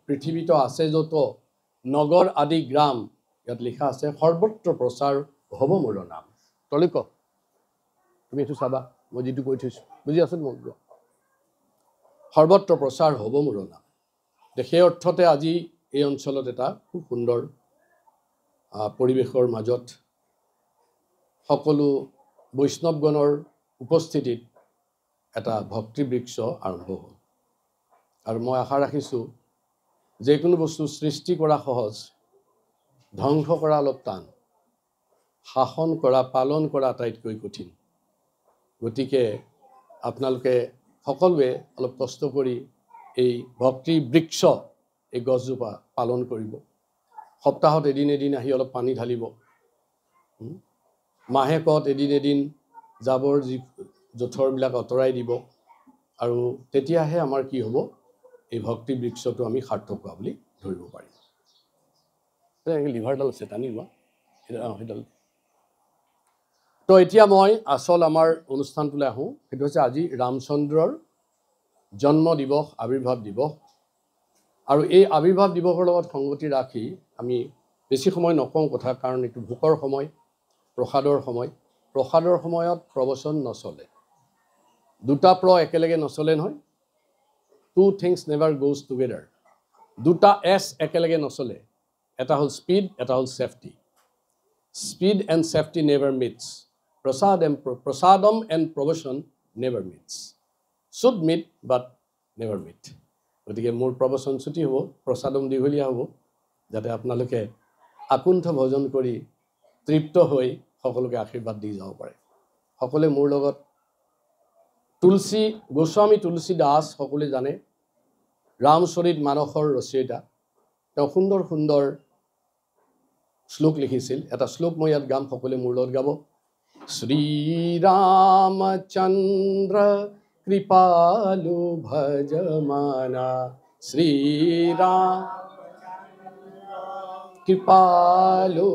পৃথিৱীত আছে য'ত নগৰ আদি গ্ৰাম, ইয়াত লিখা আছে সৰ্বত্ৰ প্ৰচাৰ হ'ব মোৰ নাম। তলিক তুমি এইটো চাবা, মই যিটো কৈ থৈছোঁ বুজি আছো মোক, সৰ্বত্ৰ প্ৰচাৰ হ'ব মোৰ নাম। সেই অৰ্থতে আজি এই অঞ্চলত এটা খুব সুন্দৰ পৰিৱেশৰ মাজত সকলো বৈষ্ণৱগণৰ উপস্থিতিত এটা ভক্তি বৃক্ষ আৰম্ভ হ'ল। আৰু মই আশা ৰাখিছোঁ যিকোনো বস্তু সৃষ্টি কৰা সহজ, ধ্বংস কৰা অলপ টান, শাসন কৰা পালন কৰা আটাইতকৈ কঠিন। গতিকে আপোনালোকে সকলোৱে অলপ কষ্ট কৰি এই ভক্তি বৃক্ষ এই গছজোপা পালন কৰিব। সপ্তাহত এদিন এদিন আহি অলপ পানী ঢালিব, মাহেকত এদিন এদিন জাবৰ যি জোঁথৰবিলাক আঁতৰাই দিব, আৰু তেতিয়াহে আমাৰ কি হ'ব, এই ভক্তি বৃক্ষটো আমি সাৰ্থক হোৱা বুলি ধৰিব পাৰিম। লিভাৰডাল আছে, টানি লোৱা সেইডাল। তো এতিয়া মই আচল আমাৰ অনুষ্ঠানটোলৈ আহোঁ। সেইটো হৈছে আজি ৰামচন্দ্ৰৰ জন্ম দিৱস, আৱিৰ্ভাৱ দিৱস। আৰু এই আৱিৰ্ভাৱ দিৱসৰ লগত সংগতি ৰাখি আমি বেছি সময় নকওঁ কথা, কাৰণ এইটো ভোকৰ সময়, প্ৰসাদৰ সময়। প্ৰসাদৰ সময়ত প্ৰবচন নচলে, দুটা প্ৰ একেলগে নচলে নহয়। Two things never goes together. দুটা এছ একেলগে নচলে, এটা হ'ল স্পীড, এটা হ'ল safety. Speed and safety never meets. Prasadam and প্ৰবচন never meets. Should meet but never meet. গতিকে মোৰ প্ৰবচন ছুটি হ'ব, প্ৰসাদম দীঘলীয়া হ'ব, যাতে আপোনালোকে আকুণ্ঠ ভোজন কৰি তৃপ্ত হৈ সকলোকে আশীৰ্বাদ দি যাব পাৰে। সকলোৱে মোৰ লগত তুলসী গোস্বামী তুলসী দাস সকলোৱে জানে, ৰামচৰিত মানসৰ ৰচয়িতা। তেওঁ সুন্দৰ সুন্দৰ শ্লোক লিখিছিল। এটা শ্লোক মই ইয়াত গাম, সকলোৱে মোৰ লগত গাব। শ্ৰীৰামচন্দ্ৰ কৃপালু ভজ মানা, শ্ৰীৰাম কৃপালু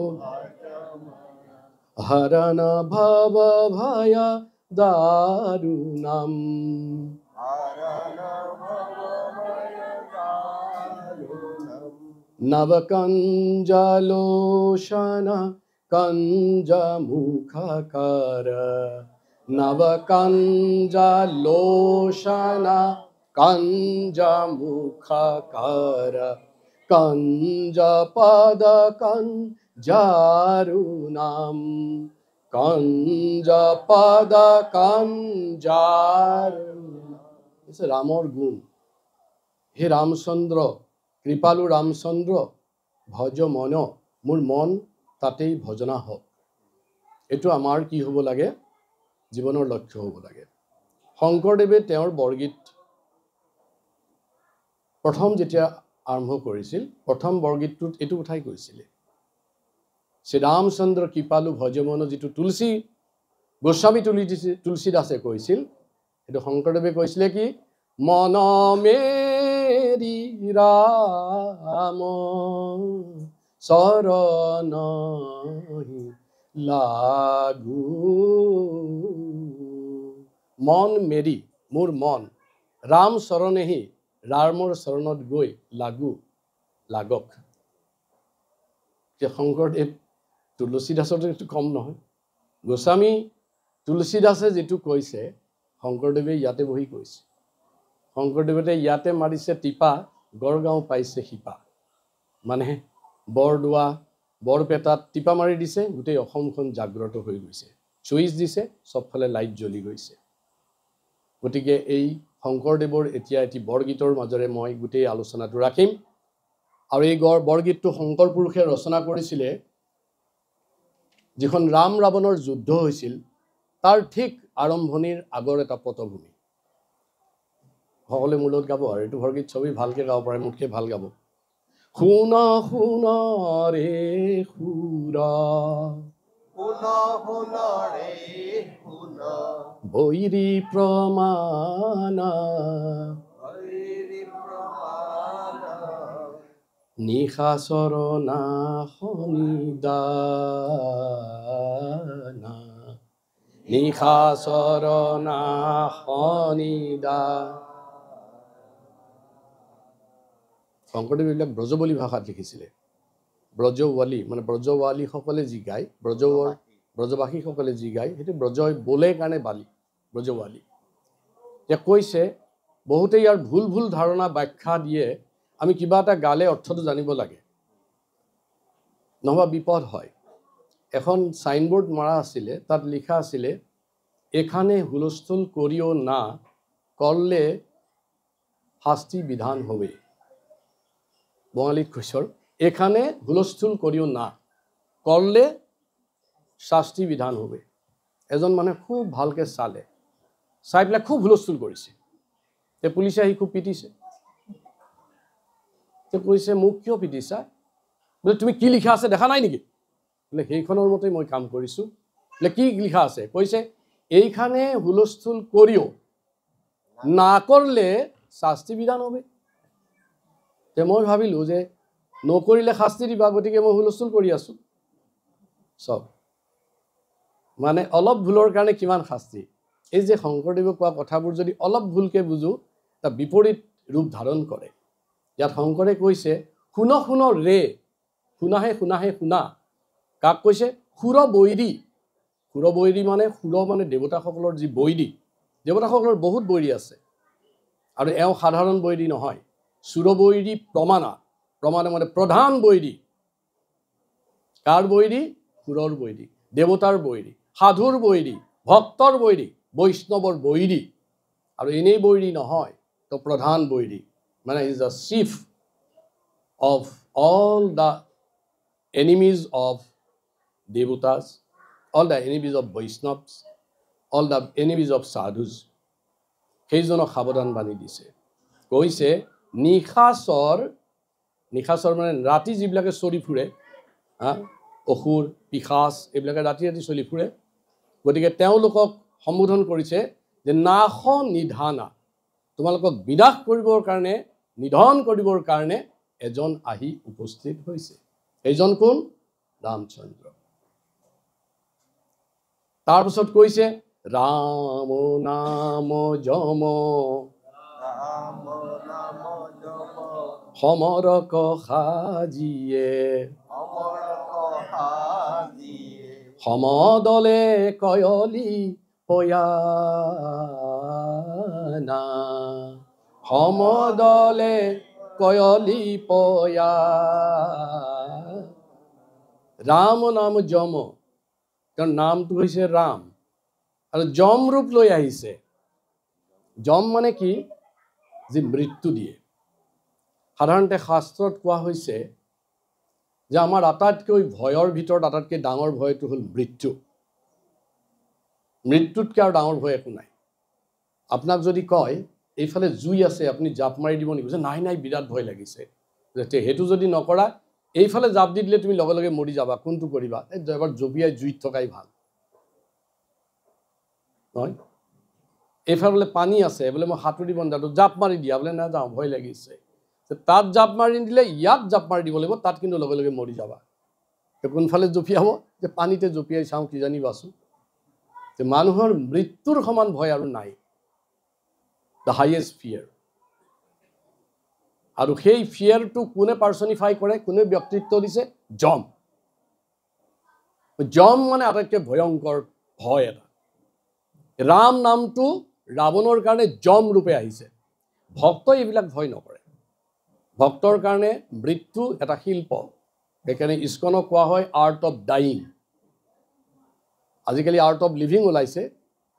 হৰণ ভৱ ভয় দাৰুণম, নৱকঞ্জলোচন কঞ্জমুখকৰ, নৱকঞ্জলোচন কঞ্জমুখকৰ, কঞ্জপদ কঞ্জাৰুণম, কঞ্জপদ কঞ্জাৰুণম। ৰামৰ গুণ। হে ৰামচন্দ্ৰ, কৃপালু ৰামচন্দ্ৰ, ভজ মন, মোৰ মন তাতেই ভজনা হওক। এইটো আমাৰ কি হ'ব লাগে, জীৱনৰ লক্ষ্য হ'ব লাগে। শংকৰদেৱে তেওঁৰ বৰগীত প্ৰথম যেতিয়া আৰম্ভ কৰিছিল, প্ৰথম বৰগীতটোত এইটো কথাই কৈছিলে, শ্ৰীৰামচন্দ্ৰ কৃপালু ভজমন, যিটো তুলসী গোস্বামী তুলসীদাসে কৈছিল, সেইটো শংকৰদেৱে কৈছিলে কি, মন মেৰি ৰাম চৰণ লাগু, মন মেৰি মোৰ মন, ৰাম চৰণেহি, ৰামৰ চৰণত গৈ লাগু, লাগক। শংকৰদেৱ তুলসীদাসতো এইটো কম নহয়, গোস্বামী তুলসীদাসে যিটো কৈছে শংকৰদেৱে ইয়াতে বহি কৈছে। শংকৰদেৱে ইয়াতে মাৰিছে টিপা, গড়গাঁও পাইছে শিপা। মানে বৰদোৱা বৰপেটাত টিপা মাৰি দিছে, গোটেই অসমখন জাগ্ৰত হৈ গৈছে, চুইচ দিছে, চবফালে লাইট জ্বলি গৈছে। গতিকে এই শংকৰদেৱৰ এতিয়া এটি বৰগীতৰ মাজেৰে মই গোটেই আলোচনাটো ৰাখিম। আৰু এই বৰগীতটো শংকৰ পুৰুষে ৰচনা কৰিছিলে, যিখন ৰাম ৰাৱণৰ যুদ্ধ হৈছিল তাৰ ঠিক আৰম্ভণিৰ আগৰ এটা পটভূমি। সকলোৱে মোৰ লগত গাব, আৰু এইটো বৰগীত চবেই ভালকৈ গাব পাৰে, মোতকৈ ভাল গাব। শুন শুন ৰে সুৰ, শুন শুন ৰে শুন, বৈৰী প্ৰমাণ, বৈৰী প্ৰমাণ, নিশাচৰ নাশনি দানা, নিশাচৰ নাশনি দানা। শংকৰদেৱে এইবিলাক ব্ৰজবলী ভাষাত লিখিছিলে। ব্ৰজৱালী মানে ব্ৰজৱালীসকলে যি গায়, ব্ৰজবাসীসকলে যি গায়, সেইটো ব্ৰজই বোলে কাৰণে বালি, ব্ৰজৱালী। এতিয়া কৈছে বহুতে ইয়াৰ ভুল ভুল ধাৰণা ব্যাখ্যা দিয়ে। আমি কিবা এটা গালে অৰ্থটো জানিব লাগে, নহ'বা বিপদ হয়। এখন চাইনবোৰ্ড মৰা আছিলে, তাত লিখা আছিলে এখানে হুলস্থুল কৰিও না কৰলে শাস্তি বিধান হবে। বঙালীত কৈছৰ এখানে হুলস্থুল কৰিও না করলে শাস্তি বিধান হবে। এজন মানুহে খুব ভালকৈ চালে, চাই পেলাই খুব হুলস্থুল কৰিছে। তে পুলিচে আহি খুব পিটিছে। তে কৈছে মোক কিয় পিটিছা? বোলে তুমি কি লিখা আছে দেখা নাই নেকি? বোলে সেইখনৰ মতে মই কাম কৰিছোঁ। বোলে কি লিখা আছে? কৈছে এইখানে হুলস্থুল কৰিও না কৰলে শাস্তি বিধান হবে। তে মই ভাবিলোঁ যে নকৰিলে শাস্তি দিবা, গতিকে মই হুলস্থুল কৰি আছোঁ। চব মানে অলপ ভুলৰ কাৰণে কিমান শাস্তি। এই যে শংকৰদেৱে কোৱা কথাবোৰ যদি অলপ ভুলকৈ বুজোঁ, তাৰ বিপৰীত ৰূপ ধাৰণ কৰে। ইয়াত শংকৰে কৈছে শুন শুন ৰে, শুনাহে শুনাহে শুনা। কাক কৈছে? সুৰ বৈৰী। সুৰ বৈৰী মানে সুৰ মানে দেৱতাসকলৰ যি বৈৰী, দেৱতাসকলৰ বহুত বৈৰী আছে, আৰু এওঁ সাধাৰণ বৈৰী নহয়। সুৰবৈৰী প্ৰমাণা, প্ৰমাণা মানে প্ৰধান বৈৰী। কাৰ বৈৰী? সুৰৰ বৈৰী, দেৱতাৰ বৈৰী, সাধুৰ বৈৰী, ভক্তৰ বৈৰী, বৈষ্ণৱৰ বৈৰী। আৰু এনেই বৈৰী নহয়, তো প্ৰধান বৈৰী মানে is the chief of all the enemies of devatas, all the enemies of Vaishnavas, all the enemies of sadhus. সেইজনক সাৱধান বাণী দিছে। কৈছে নিশাচৰ, নিশাচৰ মানে ৰাতি যিবিলাকে চৰি ফুৰে, হা, অসুৰ পিশাচ এইবিলাকে ৰাতি ৰাতি চলি ফুৰে। গতিকে তেওঁলোকক সম্বোধন কৰিছে যে নাশ নিধানা, তোমালোকক বিনাশ কৰিবৰ কাৰণে, নিধন কৰিবৰ কাৰণে এজন আহি উপস্থিত হৈছে। এইজন কোন? ৰামচন্দ্ৰ। তাৰপিছত কৈছে ৰাম নাম যম সমৰক সাজিয়ে, সমদলে কয়লি পয়ানা, সমদলে কয়লি পয়া। ৰাম নাম যম, কাৰণ নামটো হৈছে ৰাম, আৰু যম ৰূপ লৈ আহিছে। যম মানে কি? যি মৃত্যু দিয়ে। সাধাৰণতে শাস্ত্ৰত কোৱা হৈছে যে আমাৰ আটাইতকৈ ভয়ৰ ভিতৰত আটাইতকৈ ডাঙৰ ভয়টো হ'ল মৃত্যু। মৃত্যুতকৈ আৰু ডাঙৰ ভয় একো নাই। আপোনাক যদি কয় এইফালে জুই আছে, আপুনি জাপ মাৰি দিব নেকি? নাই নাই, বিৰাট ভয় লাগিছে। সেইটো যদি নকৰা, এইফালে জাপ দি দিলে তুমি লগে লগে মৰি যাবা, কোনটো কৰিবা? এবাৰ জপিয়াই জুইত থকাই ভাল নহয়। এইফালে বোলে পানী আছে, বোলে মই সাঁতুৰিব নাজানো, জাপ মাৰি দিয়া, বোলে নাযাওঁ ভয় লাগিছে। তাত জাপ মাৰি নিদিলে ইয়াত জাপ মাৰি দিব লাগিব, তাত কিন্তু লগে লগে মৰি যাবা। কোনফালে জঁপিয়াব? যে পানীতে জঁপিয়াই চাওঁ কিজানি বাচোঁ। যে মানুহৰ মৃত্যুৰ সমান ভয় আৰু নাই, the highest ফিয়াৰ। আৰু সেই ফিয়াৰটো কোনে পাৰ্চনিফাই কৰে, কোনে ব্যক্তিত্ব দিছে? যম। যম মানে আটাইতকৈ ভয়ংকৰ ভয় এটা। ৰাম নামটো ৰাৱণৰ কাৰণে যম ৰূপে আহিছে। ভক্তই এইবিলাক ভয় নকৰে। ভক্তৰ কাৰণে মৃত্যু এটা শিল্প। সেইকাৰণে ইস্কনক কোৱা হয় আৰ্ট অফ ডাইং। আজিকালি আৰ্ট অফ লিভিং ওলাইছে।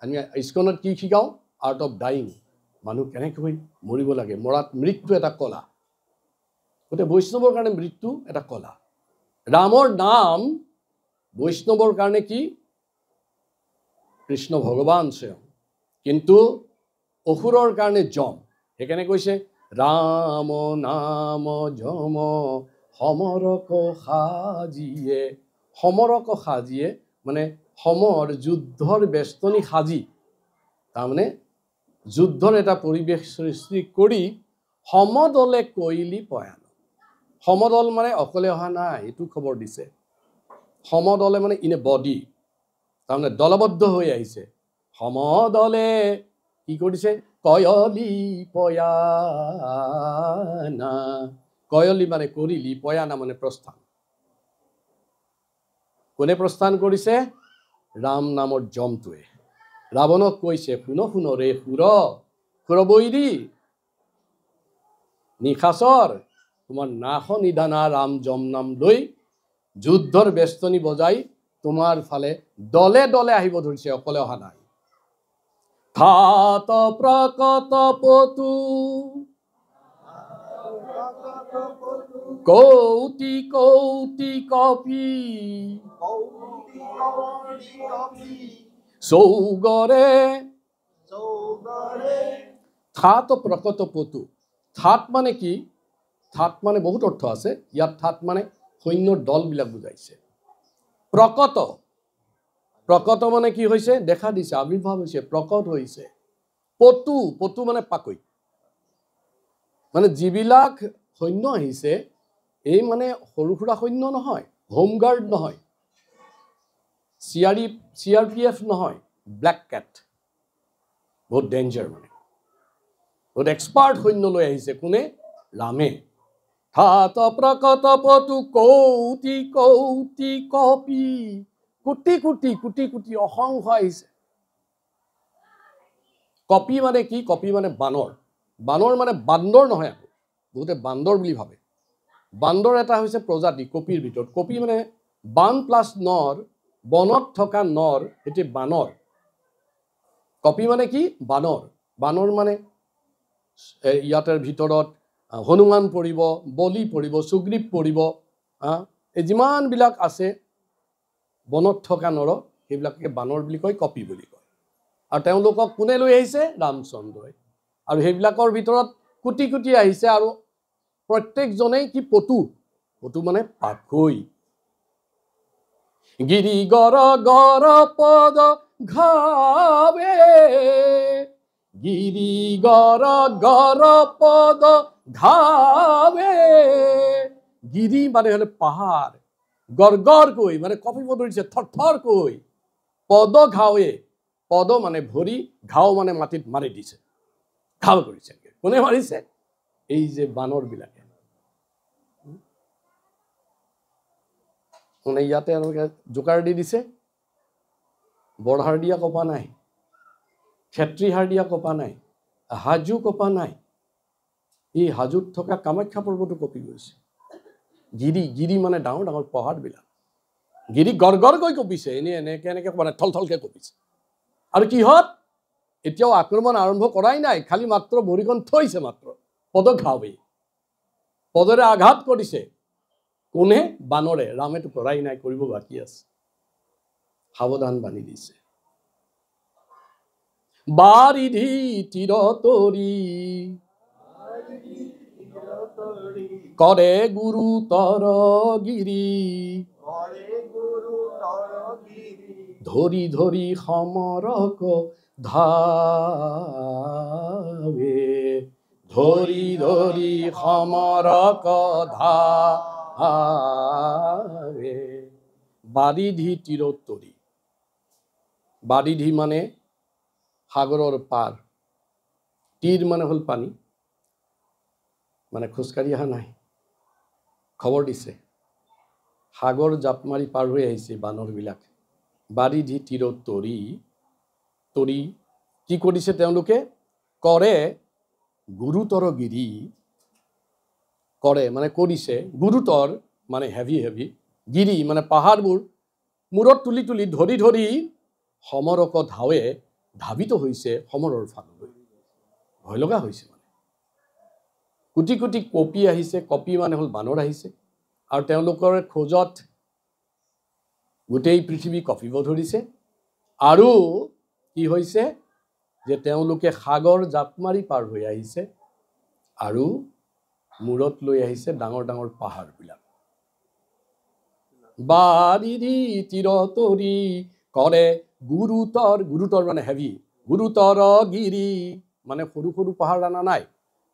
আমি ইস্কনত কি শিকাওঁ? Art of dying. মানুহ কেনেকৈ মৰিব লাগে, মৰাত মৃত্যু এটা কলা। গতিকে বৈষ্ণৱৰ কাৰণে মৃত্যু এটা কলা। ৰামৰ নাম বৈষ্ণৱৰ কাৰণে কি? কৃষ্ণ ভগৱান স্বয়ং। কিন্তু অসুৰৰ কাৰণে যম। সেইকাৰণে কৈছে ৰাম নাম যম সমৰক সাজিয়ে। সমৰক সাজিয়ে মানে সমৰ যুদ্ধৰ বেষ্টনী সাজি, তাৰমানে যুদ্ধৰ এটা পৰিৱেশ সৃষ্টি কৰি সমদলে কৈলি পয়ান। সমদল মানে অকলে অহা নাই, এইটো খবৰ দিছে। সমদলে মানে ইন এ বডি, তাৰমানে দলবদ্ধ হৈ আহিছে। সমদলে কি কৰিছে? কয়লি পয়ানা। কয়লি মানে কৰিলি, পয়ানা মানে প্ৰস্থান। কোনে প্ৰস্থান কৰিছে? ৰাম নামৰ জমটোৱে। ৰাৱণক কৈছে, শুন শুন ৰে সুৰ, সুৰবৈৰী নিশাচৰ, তোমাৰ নাশ নিদানা ৰাম জম নাম লৈ যুদ্ধৰ বেষ্টনী বজাই তোমাৰ ফালে দলে দলে আহিব ধৰিছে, অকলে অহা নাই। থাত প্ৰকট পতু কৌটি কৌটি কপি চৌগৰে। থাত প্ৰকট পতু, থাত মানে কি? থাত মানে বহুত অৰ্থ আছে। ইয়াত থাত মানে সৈন্যৰ দলবিলাক বুজাইছে। প্ৰকট, প্ৰকট মানে কি হৈছে? দেখা দিছে, আৱিৰ্ভাৱ হৈছে, প্ৰকট হৈছে। পটু, পটু মানে পাকৈত, মানে যিবিলাক সৈন্য আহিছে এই মানে সৰু সুৰা সৈন্য নহয়, হোমগাৰ্ড নহয়, CRPF নহয়, ব্লেক কেট, বহুত ডেঞ্জাৰ, মানে বহুত এক্সপাৰ্ট সৈন্য লৈ আহিছে। কোনে? ৰামে। থাত প্ৰকট পটু কৌটি কৌটি কপি, কোটি কোটি কোটি কোটি অসংখ্য আহিছে। কপি মানে কি? কপি মানে বানৰ। বানৰ মানে বান্দৰ নহয়, আকৌ বহুতে বান্দৰ বুলি ভাবে। বান্দৰ এটা হৈছে প্ৰজাতি কপিৰ ভিতৰত। কপি মানে বান প্লাছ নৰ, বনত থকা নৰ, সেইটো বানৰ। কপি মানে কি? বানৰ। বানৰ মানে ইয়াতে ভিতৰত হনুমান পৰিব, বলি পৰিব, সুগ্ৰীৱ পৰিব, এই যিমানবিলাক আছে বনত থকা নৰ, সেইবিলাকে বানৰ বুলি কয়, কপি বুলি কয়। আৰু তেওঁলোকক কোনে লৈ আহিছে? ৰামচন্দ্ৰই। আৰু সেইবিলাকৰ ভিতৰত কোটি কোটি আহিছে, আৰু প্ৰত্যেকজনেই কি? পটু। পটু মানে পাখৈ। গিৰি গৰ গৰ পদ ঘাৱে, গিৰি গৰ গৰ পদ ঘাৱে। গিৰি মানে হলে পাহাৰ, গৰ গৰকৈ মানে কঁপিব ধৰিছে, থৰ থৰকৈ। পদ ঘাৱে, পদ মানে ভৰি, ঘাও মানে মাটিত মাৰি দিছে, ঘাও কৰিছে। কোনে মাৰিছে? এই যে বানৰবিলাকে। মানে ইয়াতে এনেকে জোকাৰ দি দিছে, বৰহাৰ দিয়া কপা নাই, ক্ষেত্ৰীহাৰ দিয়া কপা নাই, হাজো কপা নাই, এই হাজোত থকা কামাখ্যা পৰ্বতো কঁপি গৈছে। গিৰি, গিৰি মানে ডাঙৰ ডাঙৰ পাহাৰবিলাক, গিৰি গৰ গৰকৈ কঁপিছে, এনেই এনেকে এনেকে মানে থল থলকে কঁপিছে। আৰু কিহত? এতিয়াও আক্ৰমণ আৰম্ভ কৰাই নাই, খালি মাত্ৰ ভৰিখন থৈছে, মাত্ৰ পদ ঘাৱেই, পদৰে আঘাত কৰিছে। কোনে? বানৰে। ৰামেতো কৰাই নাই, কৰিব বাকী আছে। সাৱধান বাণী দিছে। বাৰিধি তীৰতৰি কৰে গুৰুতৰ গিৰি, ধৰি ধৰি সমৰক ধাৱে, ধৰি ধৰি সমৰক ধাৱে। বাৰিধি তীৰতৰি, বাৰিধি মানে সাগৰৰ পাৰ, তীৰ মানে হ'ল পানী, মানে খোজকাঢ়ি অহা নাই, খবৰ দিছে, সাগৰ জাপ মাৰি পাৰ হৈ আহিছে বানৰবিলাক। বাৰিধি তীৰত তৰি, তৰি কি কৰিছে তেওঁলোকে? কৰে গুৰুতৰ গিৰি, কৰে মানে কৰিছে, গুৰুতৰ মানে হেভি হেভি, গিৰি মানে পাহাৰবোৰ মূৰত তুলি তুলি ধৰি ধৰি সমৰক ধাৱে ধাবিত হৈছে সমৰৰ ফাললৈ। ভয় লগা হৈছে মানে। কোটি কোটি কপি আহিছে, কপি মানে হ'ল বানৰ আহিছে, আৰু তেওঁলোকৰ খোজত গোটেই পৃথিৱী কঁপিব ধৰিছে। আৰু কি হৈছে যে তেওঁলোকে সাগৰ জাপ মাৰি পাৰ হৈ আহিছে আৰু মূৰত লৈ আহিছে ডাঙৰ ডাঙৰ পাহাৰবিলাক। বাৰিধি তীৰতৰি কৰে গুৰুতৰ, গুৰুতৰ মানে হেভি, গুৰুতৰ গিৰি মানে সৰু সৰু পাহাৰ অনা নাই,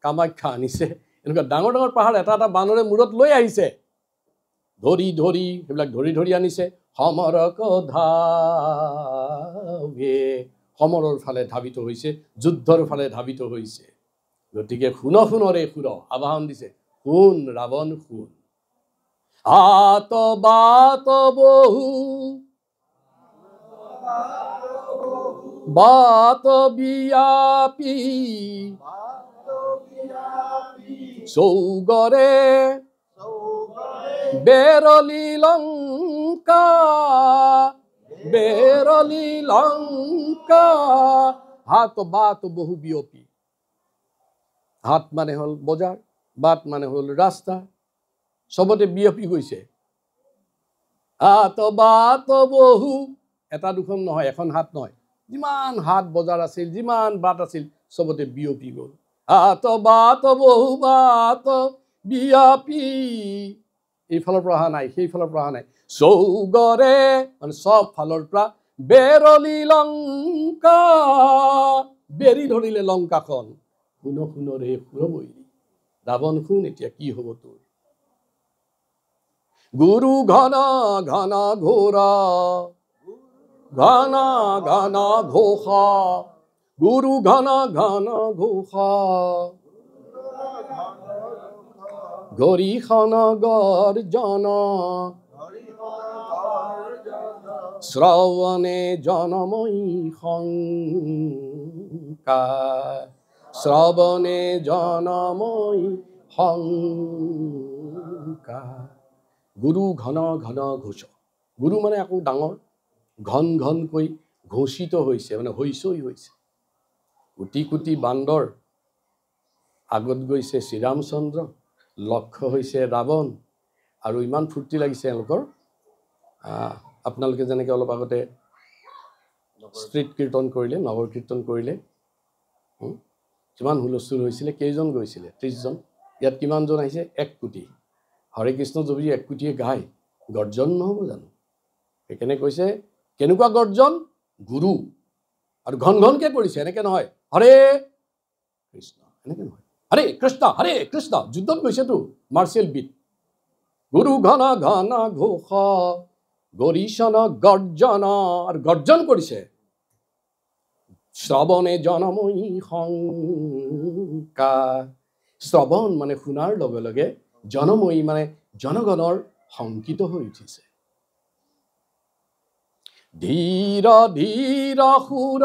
কামাখ্যা আনিছে, এনেকুৱা ডাঙৰ ডাঙৰ পাহাৰ এটা এটা বানৰে মূৰত লৈ আহিছে, ধৰি ধৰি সেইবিলাক ধৰি ধৰি আনিছে। সমৰক ধাৱে, সমৰৰ ফালে ধাবিত হৈছে, যুদ্ধৰ ফালে ধাবিত হৈছে। গতিকে শুন শুনৰে সুৰ আবাহন দিছে, শুন ৰাৱণ শুন। হাত বাত বহু বাত বিয়াপি চৌগৰে বেৰলি লংকা, বেৰলি লংকা। হাত বাত বহু বিয়পি, হাত মানে হ'ল বজাৰ, বাট মানে হ'ল ৰাস্তা, চবতে বিয়পি গৈছে। হাত বাত বহু, এটা দুখন নহয়, এখন হাত নহয়, যিমান হাত বজাৰ আছিল, যিমান বাট আছিল, চবতে বিয়পি গ'ল। হাত বাত বহু বাত বিয়পি, এইফালৰ পৰা অহা নাই, সেইফালৰ পৰা অহা নাই, চৌগৰে মানে চব ফালৰ পৰা বেৰলি লংকা, বেৰি ধৰিলে লংকাখন। শুন শুন ৰে সুৰবৈৰী, ৰাৱণ শুন এতিয়া কি হ'ব তোৰ। গুৰু ঘন ঘন ঘোৰ, ঘন ঘন ঘোষ, গুৰু ঘন ঘন ঘোষ, গৰিখন গৰ্জন, শ্ৰৱণে জনময়ী শংকা, শ্ৰৱণে জনময়ী শংকা। গুৰু ঘন ঘন ঘোষ, গুৰু মানে আকৌ ডাঙৰ, ঘন ঘনকৈ ঘোষিত হৈছে, মানে হৈচৈ হৈছে। কোটি কোটি বান্দৰ আগত গৈছে শ্ৰীৰামচন্দ্ৰ, লক্ষ্য হৈছে ৰাৱণ, আৰু ইমান ফূৰ্তি লাগিছে এওঁলোকৰ। আপোনালোকে যেনেকৈ অলপ আগতে ষ্ট্ৰীট কীৰ্তন কৰিলে, নগৰ কীৰ্তন কৰিলে, কিমান হুলস্থুল হৈছিলে, কেইজন গৈছিলে? 30জন। ইয়াত কিমানজন আহিছে? 1 কোটি। হৰে কৃষ্ণ যদি 1 কোটিয়ে গায়, গৰ্জন নহ'ব জানো? সেইকাৰণে কৈছে কেনেকুৱা গৰ্জন? গুৰু, আৰু ঘন ঘনকৈ কৰিছে, এনেকৈ নহয় হৰে কৃষ্ণ, এনেকৈ নহয়, হৰে কৃষ্ণ হৰে কৃষ্ণ। যুদ্ধত গৈছেতো, মাৰ্চিয়েল বিট। গুৰু ঘন ঘন ঘোষ, গৰিষণ গৰ্জন, আৰু গৰ্জন কৰিছে। শ্ৰৱণে জনময়ী শংকা, শ্ৰৱণ মানে শুনাৰ লগে লগে জনময়ী মানে জনগণৰ শংকিত হৈ উঠিছে। ধীৰ ধীৰ সুৰ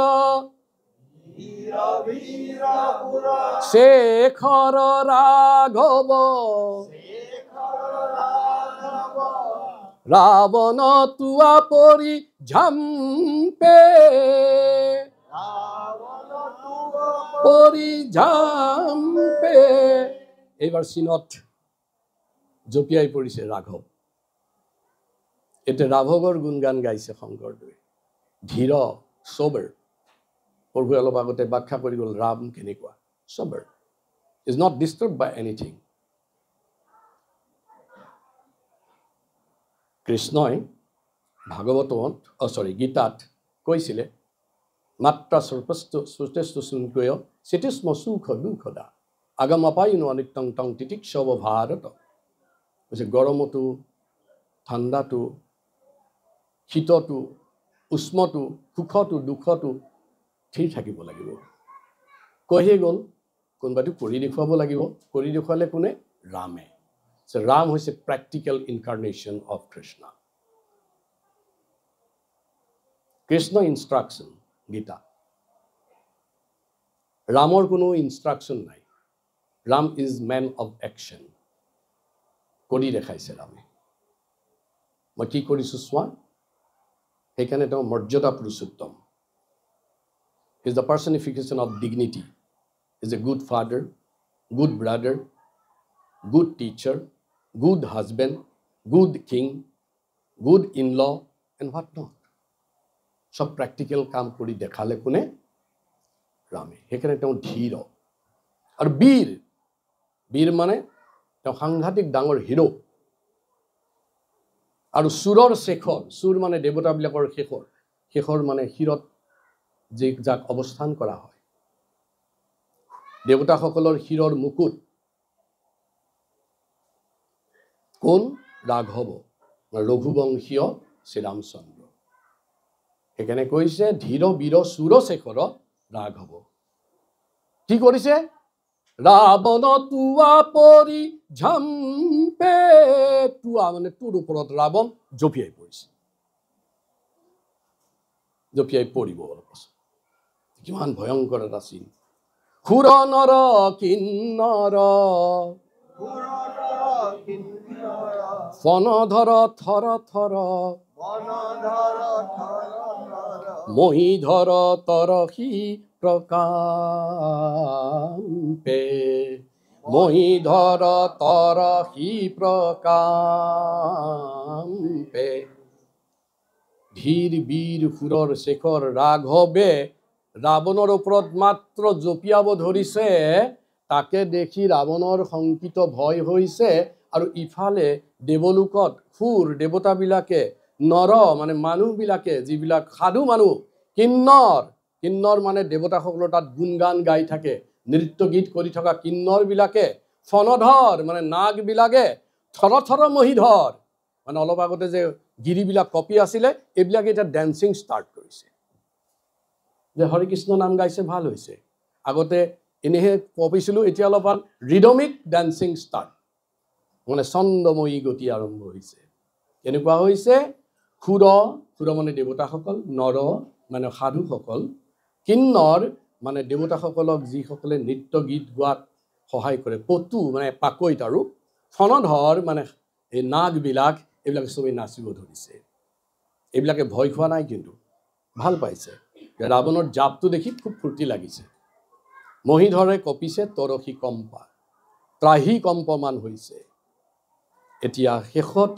শেখৰ ৰাঘৱ, ৰাৱণ তুৱা পৰি ঝাম্পে, পৰি ঝাম্পে। এইবাৰ চীনত জঁপিয়াই পৰিছে ৰাঘৱ। এতিয়া ৰাঘৱৰ গুণগান গাইছে শংকৰদেৱে। ধীৰ, চবৰ, প্ৰভুৱে অলপ আগতে ব্যাখ্যা কৰি গ'ল ৰাম কেনেকুৱা, sober, is not disturb by anything. কৃষ্ণই ভাগৱতত, গীতাত কৈছিলে, মাত্ৰা সৰ্পস্তু শ্ৰুতেস্তু শুনকয় চিতিস্ম সুখ দুখ দা আগম অপায়ুনো অনিত্যং তং তিতিক্ষব ভাৰত। কৈছে গৰমতো, ঠাণ্ডাটো, শীততো, উষ্মটো, সুখতো, দুখতো থিৰ থাকিব লাগিব। কৈহে গ'ল, কোনোবাটো কৰি দেখুৱাব লাগিব। কৰি দেখুৱালে কোনে? ৰামে। ৰাম হৈছে practical incarnation of Krishna. Krishna instruction Gita. ৰামৰ কোনো ইনষ্ট্ৰাকশ্যন নাই। Ram is man of action. কৰি দেখাইছে ৰামে। মই কি কৰিছোঁ চোৱা। সেইকাৰণে তেওঁ মৰ্যাদা Purushottam. Is the personification of dignity. Is a good father, good brother, good teacher, good husband, good king, good in-law, and what not. সব প্ৰেক্টিকেল কাম কৰি দেখালে কোনে? ৰামে। সেইকাৰণে তেওঁ ধীৰ আৰু বীৰ। বীৰ মানে তেওঁ সাংঘাতিক ডাঙৰ হিৰ'। আৰু চুৰৰ শেখৰ, চুৰ মানে দেৱতাবিলাকৰ শেখৰ, শেখৰ মানে শিৰত যে যাক অৱস্থান কৰা হয়, দেৱতাসকলৰ শিৰৰ মুকুট কোন? ৰাঘৱ, ৰঘুবংশীয় শ্ৰীৰামচন্দ্ৰ। সেইকাৰণে কৈছে ধীৰ বীৰ চুৰ শেখৰ ৰাঘৱ। কি কৰিছে? ৰাৱণ তুৱা পৰি ঝাম্পে, তুৱা মানে তোৰ ওপৰত ৰাৱণ জঁপিয়াই পৰিছে, জঁপিয়াই পৰিব অলপ পাছত। কিমান ভয়ংকৰ এটা চিন। সুৰ নৰ কিন্নৰ ফণধৰ থৰ থৰ মহীধৰ তৰসি প্ৰকাম্পে, মহীধৰ তৰসি প্ৰকাম্পে। ধীৰ বীৰ সুৰৰ শেখৰ ৰাঘৱে ৰাৱণৰ ওপৰত মাত্ৰ জঁপিয়াব ধৰিছে, তাকে দেখি ৰাৱণৰ শংকিত ভয় হৈছে। আৰু ইফালে দেৱলোকত সুৰ দেৱতাবিলাকে, নৰ মানে মানুহবিলাকে, যিবিলাক সাধু মানুহ, কিন্নৰ, কিন্নৰ মানে দেৱতাসকলৰ তাত গুণগান গাই থাকে, নৃত্য গীত কৰি থকা কিন্নৰবিলাকে, ফণধৰ মানে নাগবিলাকে, থৰ থৰ মহীধৰ মানে অলপ আগতে যে গিৰিবিলাক কপি আছিলে, এইবিলাকে এতিয়া ডেন্সিং ষ্টাৰ্ট কৰিছে। যে হৰে কৃষ্ণ নাম গাইছে, ভাল হৈছে। আগতে এনেহে কপিছিলোঁ, এতিয়া অলপমান ৰিদমিক ডেন্সিং ষ্টাৰ্ট, মানে ছন্দময়ী গতি আৰম্ভ হৈছে। কেনেকুৱা হৈছে? সুৰ, সুৰ মানে দেৱতাসকল, নৰ মানে সাধুসকল, কিন্নৰ মানে দেৱতাসকলক যিসকলে নৃত্য গীত গোৱাত সহায় কৰে, পটু মানে পাকৈত, আৰু ফণধৰ মানে এই নাগবিলাক, এইবিলাক চবেই নাচিব ধৰিছে। এইবিলাকে ভয় খোৱা নাই, কিন্তু ভাল পাইছে। ৰাৱণৰ জাপটো দেখি খুব ফূৰ্তি লাগিছে। মহীধৰে কঁপিছে তৰসি কম্পা, ত্ৰাহি কম্পমান হৈছে। এতিয়া শেষত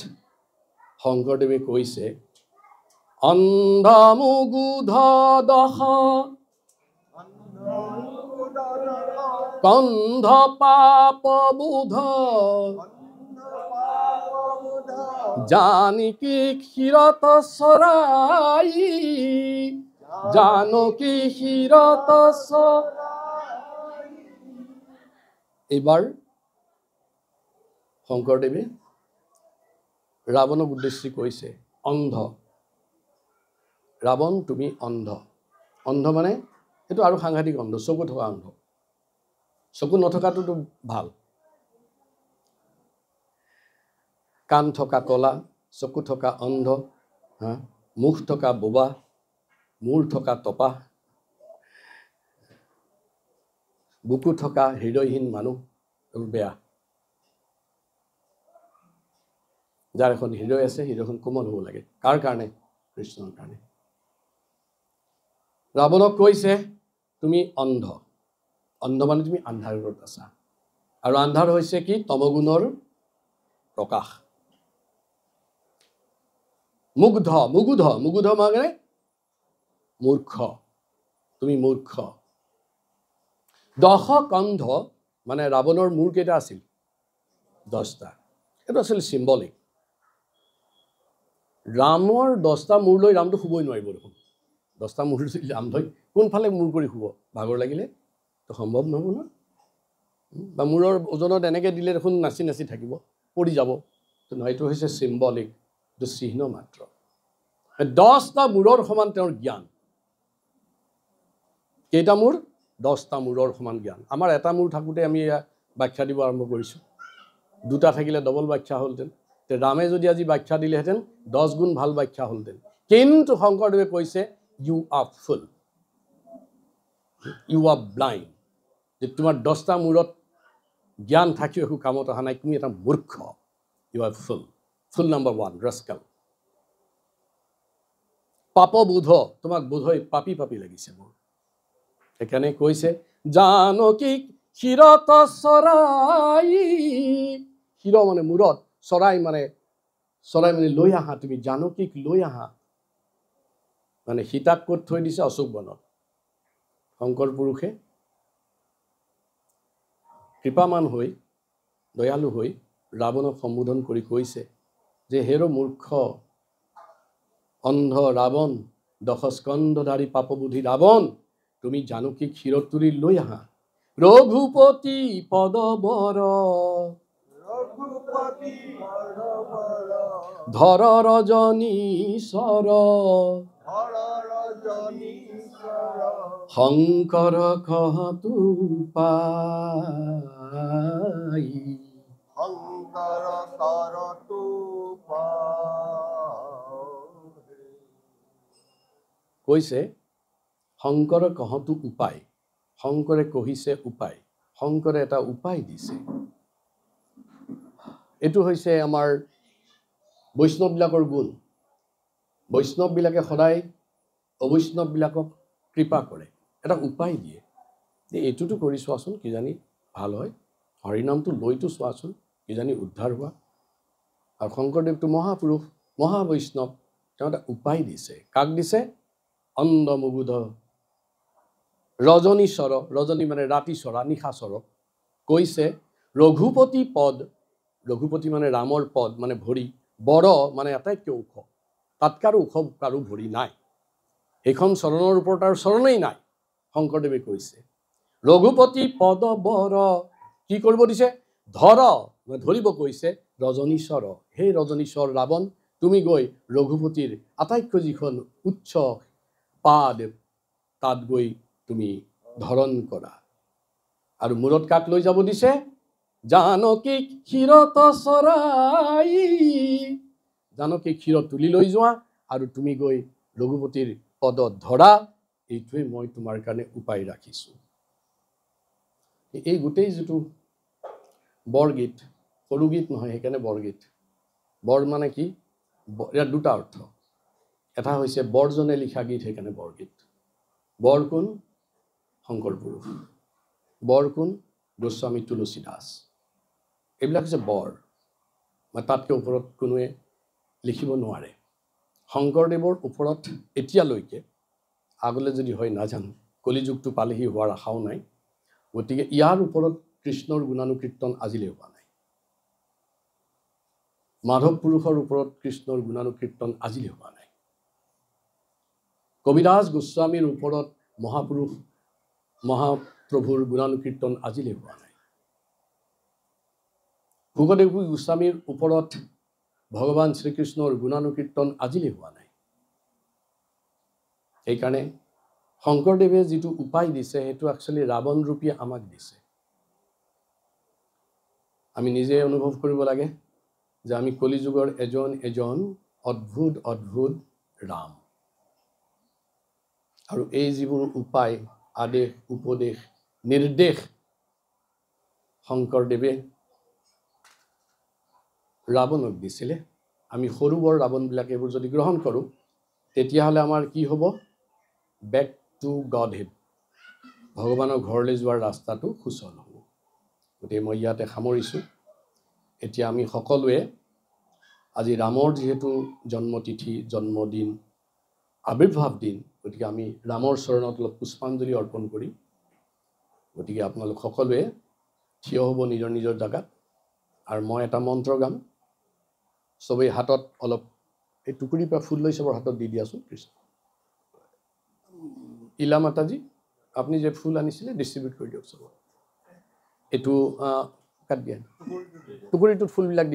শংকৰদেৱে কৈছে, অন্ধ মুগুধ দশ কন্ধ পাপ বুধ, জানকী ক্ষীৰত চৰাই, জানকী ক্ষীৰত চৰাই। এইবাৰ শংকৰদেৱে ৰাৱণক উদ্দেশ্যি কৈছে, অন্ধ ৰাৱণ, তুমি অন্ধ। অন্ধ মানে সেইটো আৰু সাংঘাতিক অন্ধ, চকু থকা অন্ধ। চকু নথকাটোতো ভাল, কাণ থকা কলা, চকু থকা অন্ধ, হা, মুখ থকা বোবা, মূৰ থকা তপা, বুকু থকা হৃদয়হীন মানুহ, এইবোৰ বেয়া। যাৰ এখন হৃদয় আছে, হৃদয়খন কোমল হ'ব লাগে। কাৰ কাৰণে? কৃষ্ণৰ কাৰণে। ৰাৱণক কৈছে, তুমি অন্ধ। অন্ধ মানে তুমি আন্ধাৰত আছা, আৰু আন্ধাৰ হৈছে কি? তমগুণৰ প্ৰকাশ। মুগ্ধ, মুগুধ, মুগুধ মানে মূৰ্খ, তুমি মূৰ্খ। দশ কন্ধ মানে ৰাৱণৰ মূৰ কেইটা আছিল? 10টা। এইটো আছিল চিম্বলিক। ৰামৰ 10টা মূৰ লৈ ৰামটো শুবই নোৱাৰিব দেখোন। 10টা মূৰ ৰাম লৈ কোনফালে মূৰ কৰি শুব? ভাগৰ লাগিলে তো সম্ভৱ নহ'ব ন। বা মূৰৰ ওজনত এনেকৈ দিলে দেখোন নাচি নাচি থাকিব, পৰি যাব। নহয়, এইটো হৈছে চিম্বলিক, এইটো চিহ্ন মাত্ৰ। 10টা মূৰৰ সমান তেওঁৰ জ্ঞান। কেইটা মূৰ? 10টা মূৰৰ সমান জ্ঞান। আমাৰ এটা মূৰ থাকোঁতে আমি ব্যাখ্যা দিব আৰম্ভ কৰিছোঁ, দুটা থাকিলে ডবল ব্যাখ্যা হ'লহেঁতেন। ৰামে যদি আজি ব্যাখ্যা দিলেহেঁতেন 10 গুণ ভাল ব্যাখ্যা হ'লহেঁতেন। কিন্তু শংকৰদেৱে কৈছে, you are fool, you are blind. যে তোমাৰ 10টা মূৰত জ্ঞান থাকিও একো কামত অহা নাই, তুমি এটা মূৰ্খ। You are fool, fool number 1, rascal. পাপবোধ, তোমাক বোধ হয় পাপী পাপী লাগিছে মোৰ। সেইকাৰণে কৈছে, জানকী শিৰত চৰাই, শিৰ মানে মূৰত, চৰাই মানে, চৰাই মানে লৈ আহা, তুমি জানকীক লৈ আহা। মানে সীতাক ক'ত থৈ দিছে? অশোক বনত। শংকৰ পুৰুষে কৃপামান হৈ, দয়ালু হৈ ৰাৱণক সম্বোধন কৰি কৈছে যে হেৰ মূৰ্খ অন্ধ ৰাৱণ, দশস্কন্ধধাৰী পাপবুদ্ধি ৰাৱণ, তুমি জানকীক শিৰত তুলি লৈ আহা। ৰঘুপতি পদ বৰ, ধৰ ৰজনীশ্বৰ, শংকৰ কহতু পাই, শংকৰ কৰতু পাই। কৈছে শংকৰ কহতু উপায়, শংকৰে কহিছে উপায়, শংকৰে এটা উপায় দিছে। এইটো হৈছে আমাৰ বৈষ্ণৱবিলাকৰ গুণ। বৈষ্ণৱবিলাকে সদায় অবৈষ্ণৱবিলাকক কৃপা কৰে, এটা উপায় দিয়ে যে এইটোতো কৰি চোৱাচোন কিজানি ভাল হয়, হৰিনামটো লৈতো চোৱাচোন কিজানি উদ্ধাৰ হোৱা। আৰু শংকৰদেৱটো মহাপুৰুষ, মহাবৈষ্ণৱ, তেওঁ এটা উপায় দিছে। কাক দিছে? অন্ধমুগুধ ৰজনীচৰ, ৰজনী মানে ৰাতিচৰা, নিশাচৰ, কৈছে ৰঘুপতি পদ, ৰঘুপতি মানে ৰামৰ পদ মানে ভৰি, বৰ মানে আটাইতকৈ ওখ, তাতকৈ আৰু ওখ কাৰো ভৰি নাই, সেইখন চৰণৰ ওপৰত আৰু চৰণেই নাই। শংকৰদেৱে কৈছে ৰঘুপতি পদ বৰ, কি কৰিব দিছে? ধৰ, মানে ধৰিব কৈছে ৰজনীচৰ, সেই ৰজনীচৰ ৰাৱণ, তুমি গৈ ৰঘুপতিৰ আটাইতকৈ যিখন উচ্চ পাদ তাত গৈ তুমি ধৰণ কৰা। আৰু মূৰত কাক লৈ যাব দিছে? জানকীক ক্ষীৰত চৰাই, জানকীক ক্ষীৰত তুলি লৈ যোৱা আৰু তুমি গৈ ৰঘুপতিৰ পদত ধৰা, এইটোৱে মই তোমাৰ কাৰণে উপায় ৰাখিছোঁ। এই গোটেই যিটো বৰগীত, সৰু গীত নহয়, সেইকাৰণে বৰগীত। বৰ মানে কি? ইয়াৰ দুটা অৰ্থ। এটা হৈছে বৰজনে লিখা গীত, সেইকাৰণে বৰগীত। বৰ কোন? শংকৰ পুৰুষ। বৰ কোন? গোস্বামী তুলসী দাস। এইবিলাক হৈছে বৰ, মানে তাতকৈ ওপৰত কোনোৱে লিখিব নোৱাৰে। শংকৰদেৱৰ ওপৰত এতিয়ালৈকে, আগলৈ যদি হয় নাজানো, কলিযুগটো পালেহি হোৱাৰ আশাও নাই, গতিকে ইয়াৰ ওপৰত কৃষ্ণৰ গুণানুকীৰ্তন আজিলৈ হোৱা নাই, মাধৱ পুৰুষৰ ওপৰত কৃষ্ণৰ গুণানুকীৰ্তন আজিলৈ হোৱা নাই, কবিৰাজ গোস্বামীৰ ওপৰত মহাপুৰুষ মহাপ্ৰভুৰ গুণানুকীৰ্তন আজিলৈ হোৱা নাই, শুকদেৱ গোস্বামীৰ ওপৰত ভগৱান শ্ৰীকৃষ্ণৰ গুণানুকীৰ্তন আজিলৈ হোৱা নাই। সেইকাৰণে শংকৰদেৱে যিটো উপায় দিছে সেইটো একচুৱেলি ৰাৱণ ৰূপী আমাক দিছে। আমি নিজে অনুভৱ কৰিব লাগে যে আমি কলিযুগৰ এজন এজন অদ্ভুত অদ্ভুত ৰাম। আৰু এই যিবোৰ উপায়, আদেশ, উপদেশ, নিৰ্দেশ শংকৰদেৱে ৰাৱণক দিছিলে, আমি সৰু বৰ ৰাৱণবিলাক এইবোৰ যদি গ্ৰহণ কৰোঁ তেতিয়াহ'লে আমাৰ কি হ'ব? বেক টু গড হেড, ভগৱানৰ ঘৰলৈ যোৱাৰ ৰাস্তাটো সুচল হ'ব। গতিকে মই ইয়াতে সামৰিছোঁ। এতিয়া আমি সকলোৱে আজি ৰামৰ যিহেতু জন্মতিথি, জন্মদিন, আৱিৰ্ভাৱ দিন, গতিকে আমি ৰামৰ চৰণত অলপ পুষ্পাঞ্জলি অৰ্পণ কৰিম। গতিকে আপোনালোক সকলোৱে থিয় হ'ব নিজৰ নিজৰ জেগাত আৰু মই এটা মন্ত্ৰ গাম। চবেই হাতত অলপ এই টুকুৰিৰ পৰা ফুল লৈ চবৰ হাতত দি দিয়াচোন। কৃষ্ণ ইলা মাতাজী, আপুনি যে ফুল আনিছিলে ডিষ্ট্ৰিবিউট কৰি দিয়ক চবক। এইটো কাট দিয়া, টুকুৰিটোত ফুলবিলাক দি